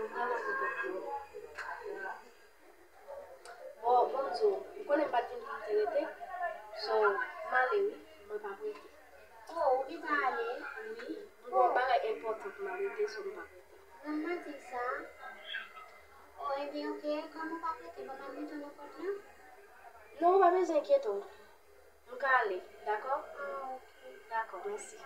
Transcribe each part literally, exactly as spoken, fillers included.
Mwen vrèman kontan pou ou. Bon, bon, m di w, ou konnen m pa t vin pou m te rete. So, m ale wi, mwen p ap rete. Oh, ou gentan ale? Wi, m gen yon bagay enpòtan pou m al regle, so m p ap rete. Granma di sa. Oh, ebyen, oke, kòm ou p ap rete, ban m al mete w nan pòt la. Non, ou pa bezwen enkyete w. M ka ale, dakò? Ah, oke. Dakò, mèsi.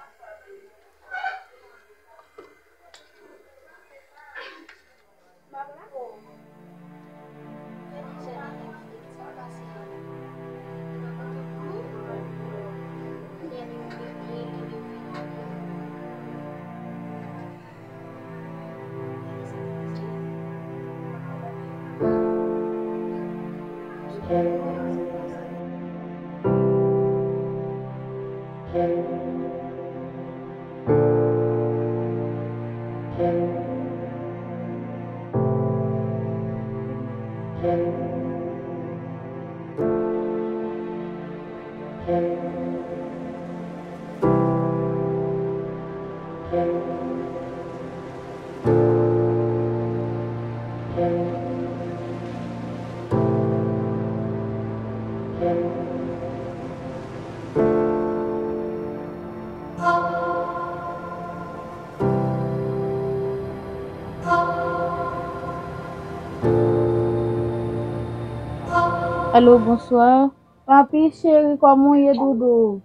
Alo, bonswa. Papi cheri, kòman w ye, doudou?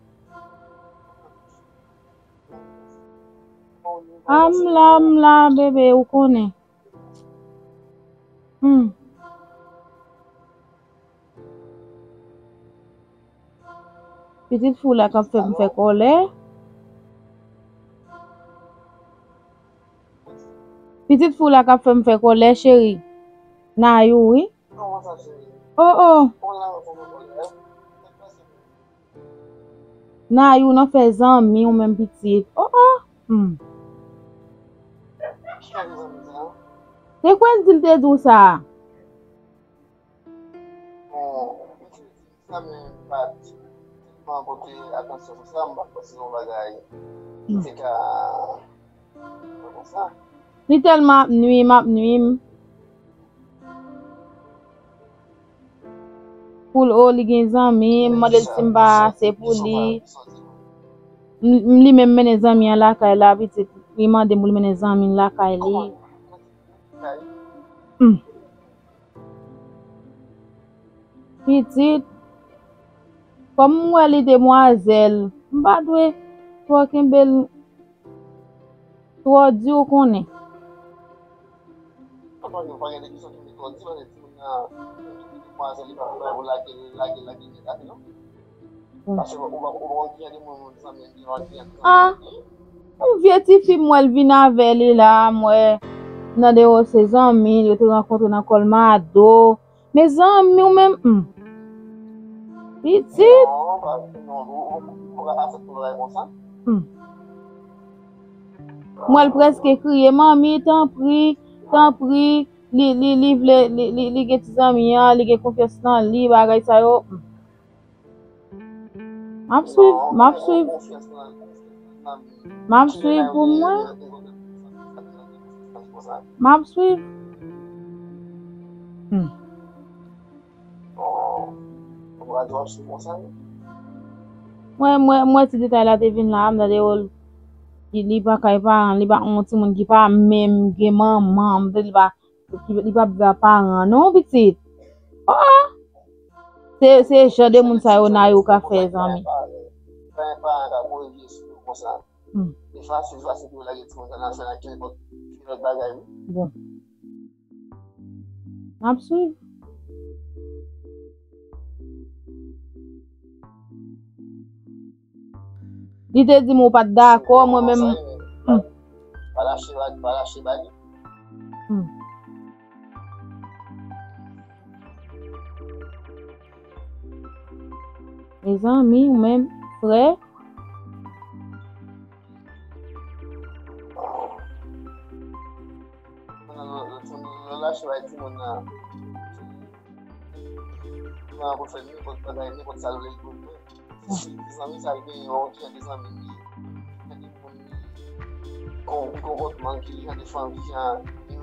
A, m la, m la, bebe, ou konnen. Hmm. Pitit fi w la k ap fè m fè kòlè. Pitit fi w la k ap fè m fè kòlè, cheri. Nayou, wi. Oh, oh. Nayou nan fè zanmi w menm pitit. Oh, oh. Hmm. Te kwè l di l te di w sa? Li tèlman ap nui m, ap nui m. Pou l, o, li gen zanmi, m mande l si m pa ase pou li. M, m, li menm mennen zanmi an lakay la, pitit. Li mande m pou l mennen zanmi l lakay li. Hmm. Pitit, kòm m wè li demwazèl, m pa dwe twò kenbe l twò di, ou konnen. Papa, yo pa gen de kesyon ki mete w di, paske timoun nan, demwazèl, li pa pou lage, lage, lage nèt ate, non? Paske ou pa, ou pa konn kijan de moun, moun zanmi, kijan de zanmi. Ah, yon vye tifi, m wè l vin avè li la, m wè nan dewo se zanmi, yo te rankontre nan Kòlmado. Mezanmi, ou menm, hmm. Pitit. Hmm. M wè l prèske kriye, manmi, tanpri, tanpri, li, li, li vle, li, li, li gen ti zanmi an, li gen konfyans nan li, bagay sa yo. Hmm. M ap swiv, m ap swiv. M ap swiv pou mwen. M ap swiv. Hmm. Mwen, mwen, mwen, ti detay la te vin la, m tande yo, li, li pa kay paran, li pa yon timoun ki pa menm gen manman, m te, li pa, li pa viv ak paran, non, pitit. Oh! Se, se jan de moun sa yo, Nayou, ka fè zanmi. Hmm. Bon. M ap swiv. Li te di m ou pa t dakò, mwen menm. Hmm. Hmm. Mezanmi, ou menm, frè. Nan, nan, nan, nan lache bay timoun nan. Timoun nan pou fè nenpòt bagay, nenpòt sa l vle l pou l fè. Si zanmi sa l genyen, ou ki jan de zanmi l ye, ki jan de moun li ye, kon, konpòtman ki, ki jan de fanmi, jan, li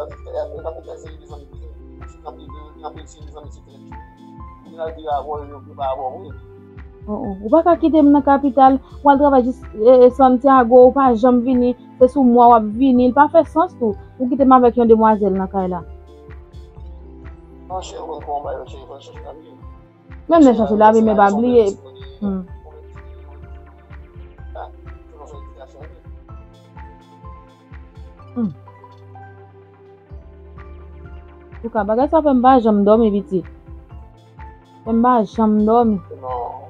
la, e, e, e, e, se mezanmi, se, se anpil de, anpil se mezanmi, se trèt yo. Kounye a, l di a bò, yo, yo pa bò, wi. Oh, oh. Ou pa ka kite m nan kapital, w al travay jis, e, e, Santiago, ou pa janm vini, se sou mwa w ap vini, l pa fè sans tou. Ou kite m avèk yon demwazèl nan kay la. Non, cheri, ou konn kòman bagay yo, cheri, fò n chèche lavi. Menm lè chache lavi, men pa bliye. Hmm. Hmm. Antouka, bagay sa fè m pa janm dòmi, pitit. Fè m pa janm dòmi. Non.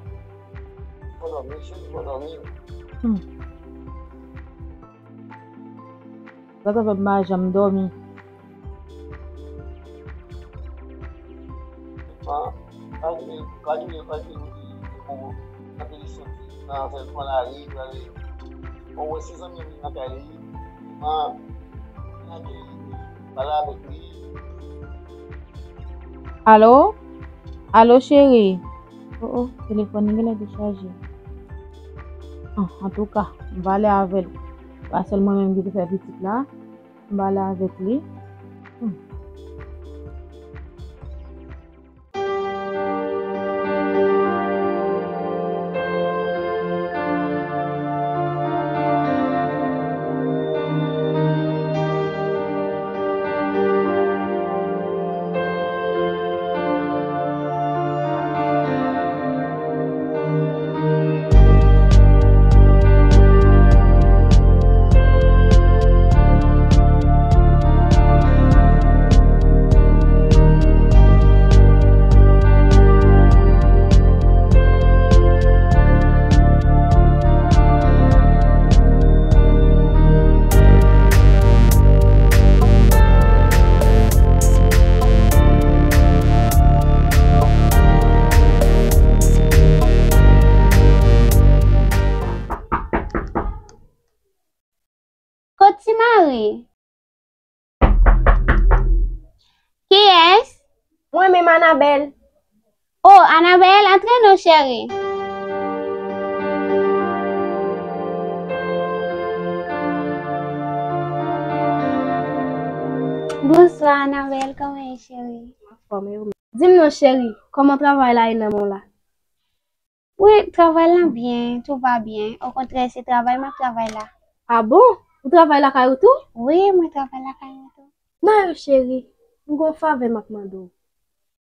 Fò dòmi, cheri, fò dòmi. Hmm. Sa, sa fè m pa janm dòmi. Ah, pa gen, pa gen, pa gen, pou nan peyi soti, nan fè pran lari, prale. Bon, wè si zanmi m nan kay li, ah, lage li, pale avèk li. Alo? Alo, cheri? Oh, oh, telefòn li genlè dechaje. Ah, antouka, m pale avè l. Pa sèl mwen menm ki te fè pitit la. M pale avèk li. Hmm. Kot Ti Mari? Kiyès? Mwen menm, Anabèl. Oh, Anabèl, antre non, cheri. Bonswa, Anabèl, kòman w ye, cheri? Anfòm, e ou menm? Di m non, cheri, kòman travay la ye nan men w la? Wi, travay la byen, tout va bien. Okontrè, se travay m ap travay la. A bon? Ou travay lakay ou tou? Wi, mwen travay lakay mwen tou. Nayou cheri, m gon favè m ap mande w.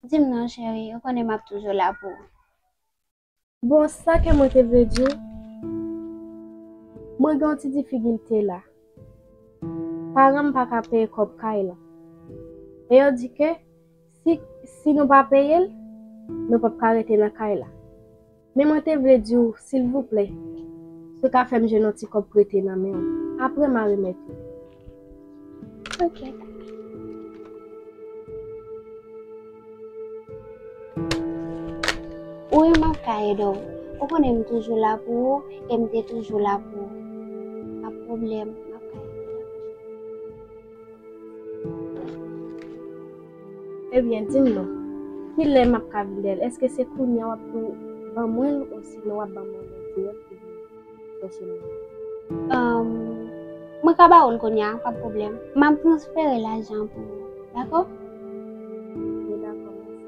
Di m non, cheri, ou konnen m ap toujou la pou ou. Bon, sa ke mwen te vle di w, mwen gen yon ti difikilte la. Paran m pa ka peye kòb kay lan. E yo di ke si, si nou pa peye l, nou p ap ka rete nan kay la. Men mwen te vle di w, silvouplè, si w ka fè m jwenn yon ti kòb prete nan men w. Apre, m a remèt ou. Ok, dakò. Wi, m ap ka ede w. Ou konnen m toujou la pou ou, e m te toujou la pou ou. Pa pwoblèm, m ap ka ede w. Ebyen, di m non, kilè m ap ka vin dèyè l? Èske se kounye a w ap tou ban mwen l, osinon w ap ban mwen l dirèk pou vin chèche mwen? Ahn, mwen ka ba ou l kounye a, pa pwoblèm. M ap transfere lajan an pou ou, dakò? Wi, dakò, mèsi.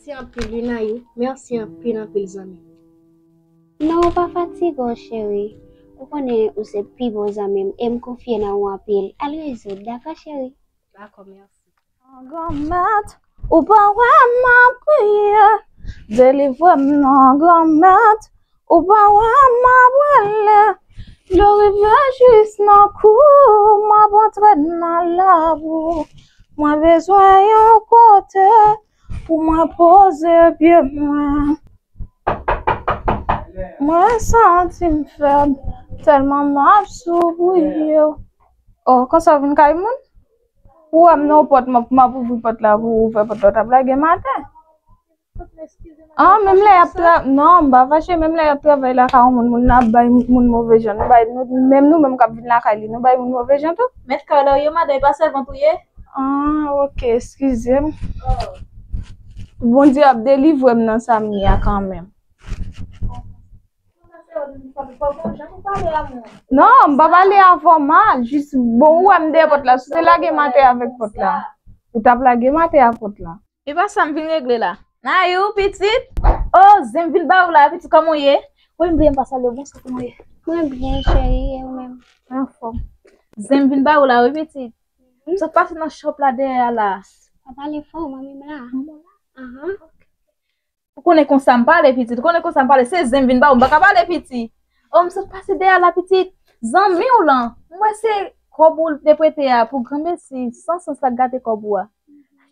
Mèsi anpil wi Nayou, mèsi anpil anpil zanmi m. Non, ou pa fatige w cheri. Ou konnen ou se pi bon zanmi m e m konfye nan ou anpil. Al rezoud, dakò cheri? Dakò, mèsi. Granmèt, ou pa wè m ap kriye. Delivre m non, Granmèt, ou pa wè m ap rele. Dlo rive jis nan kou, m ap antre nan labou. Mwen bezwen yon kote pou mwen poze pye mwen. Mwen santi m fèb, tèlman m ap soufri. Oh, konsa w vin kay moun? Ou wè m nan yon pòt, m ap, m ap ouvri pòt la pou ou ouvè pòt la, w t ap lage maten. Ah, menm lè y ap tra-, non, m pa fache, menm lè y ap travay lakay yon moun, moun nan ap bay moun move jan. Nou bay, nou, menm nou menm k ap vin lakay li, nou bay moun move jan tou. Mèt kay la w ye, madanm, e pa sèvant ou ye? Ah, ok, eskize m. Bondye ap delivre m nan sa m ye a kanmenm. Non, m pa pale avè w mal, jis bon, ou wè m dèyè pòt la, si w te lage maten avèk pòt la, ou t ap lage maten ak pòt la. E pa sa m vin regle la. Nayou, pitit. Oh, zen m vin ba ou la, pitit, kòman w ye? Wi, m byen, m pa salye w, bonswa, kòman w ye? Mwen byen, cheri, e ou menm? Anfòm. Zen m vin ba ou la, wi, pitit. M sot pase nan shop la dèyè a la. Pa pale fò, manmi m la. Manman la? Ahan. Ou konnen konsa m pale, pitit. Ou konnen konsa m pale. Se zen m vin ba ou, m pa ka pale, pitit. Oh, m sot pase dèyè a la, pitit. Zanmi w lan. M wè se kòb ou te prete a pou granmesi. San sans l ap gate kòb ou a.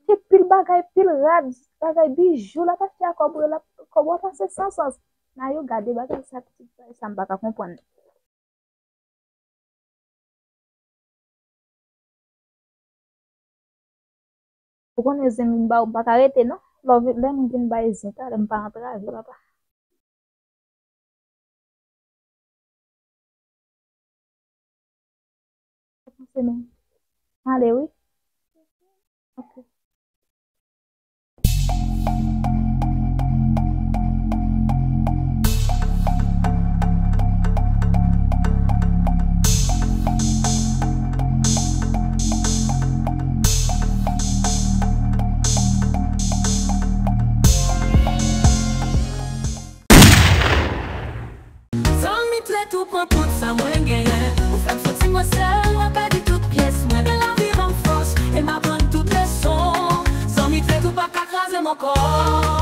Achte pil bagay, pil rad, bagay bijou, l ap achte a kòb ou yo, l ap, kòb ou a pase san sans. Nayou, gade bagay sa, pitit, bagay sa m pa ka konprann. Ou konnen zen m vin ba ou, m pa ka rete non. Lè w vin, lè moun vin bay zen, talè m pa antrave, papa. Ou panse menm? Ale wi. Ok. Zanmi trèt ou pran tout sa mwen genyen. Ou fè m santi mwen sèl, mwen pèdi tout pyès mwen. Men lavi ban m fòs e m aprann tout leson. Zanmi trèt ou pa ka kraze m ankò.